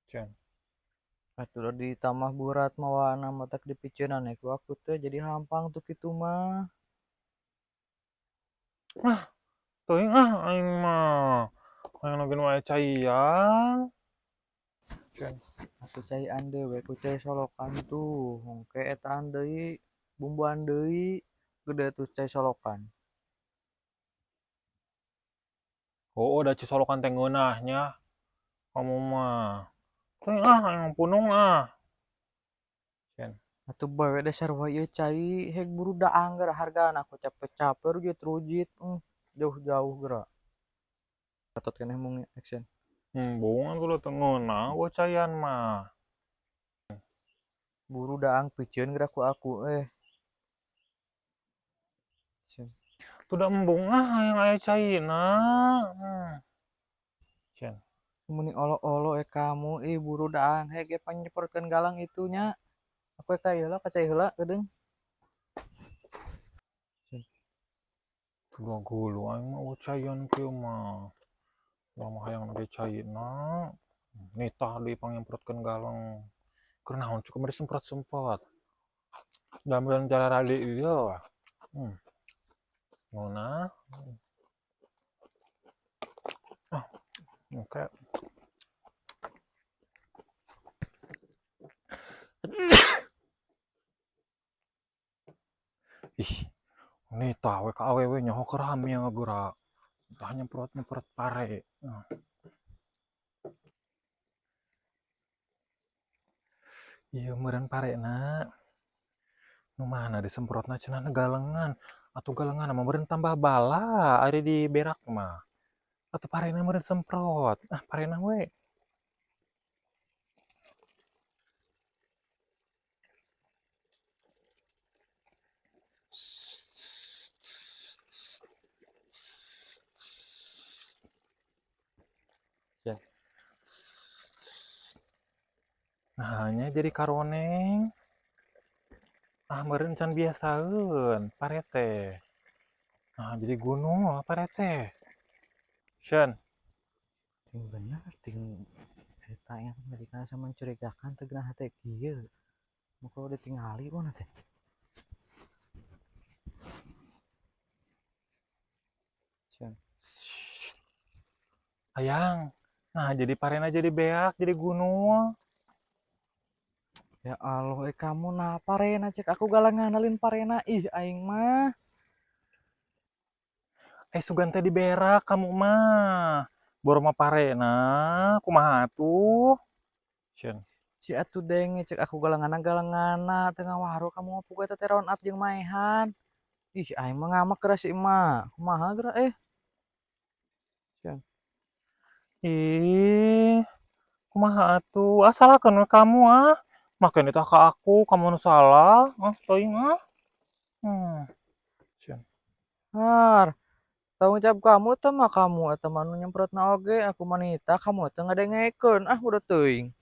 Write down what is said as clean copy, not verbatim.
Cen. Atuh da ditambah burat mawana matak dipiceunan ku aku teh jadi hampang tuh kitu mah. Ah, teuing ah aing mah. Hayang oge nu aya caian. Cen. Atuh caian deui we ku cai solokan tuh. Hongke etaan deui, bumbuan deui, gede tuh cai solokan. Oh, da cisolokan teh ngeunah nya. Kamu mah. Teuing ah aing punung ah. Cen. Atuh bae we dasar wae ieu cai heg buru daang geura hargana aku capek-capek rujit-rujit, jauh-jauh geura. Gatot keneh mung action. Embung atuh da teu ngeunah gua caian mah. Buru daang piceun geura ku aku eh. Cen. Tuh da embung ah hayang aya caina. Cen. Meni olo-olo kamu ih buru daang heg ge panyeprotkeun galang itunya. Aku ka ieu lah ka cai heula geudeung. Tuh da geuleuh aing mah eueuh caian kieu mah. Urang mah hayang ge caina. Nitah deui pangemprotkeun galang. Keur naon cukup mah disemprot-semprot. Damelan cara radi ieu. Ngeunah. Ah, oke. Ih, nitah we ka awewe nyaho keur hamil geura. Tah nyemprot-nyemprot pare. Ieu meureun parena. Nu mana disemprotna cenah galengan. Atuh galengan mah meureun tambah bala ari di berak mah. Atuh parena meureun semprot. Ah, parena we. Ya. Nah, nya jadi karoneng. Ah, meureun can biasaeun pare teh. Nah, jadi gunung pare teh. Shen. Ting bener ting eta yang majikan asa mencurigakan teh geunah teh kieu. Muka udah tingali mana teh. Shen. Ayang. Nah, jadi parena jadi beak, jadi gunung. Ya Allah, kamu nah parena cek aku galang nganalin parena ih aing mah. Sugan teh diberak kamu mah. Boro mah parena, kumaha atuh? Cen. Si atuh denge cek aku galangana-galangana teu ngawaru kamu mah puguh eta teh round up jeung maehan. Ih aing mah ngamak geura si emak. Kumaha geura eh? Cen. Ih, kumaha atuh? Ah, salahkeun we kamu ah. Make nitah ka aku, kamu nu salah. Ah, teuing ah. Cen. Har, tanggung jawab kamu teh mah kamu eta mah nu nyemprotna oge, aku mah nitah kamu teh ngadengekeun. Ah, udah teuing.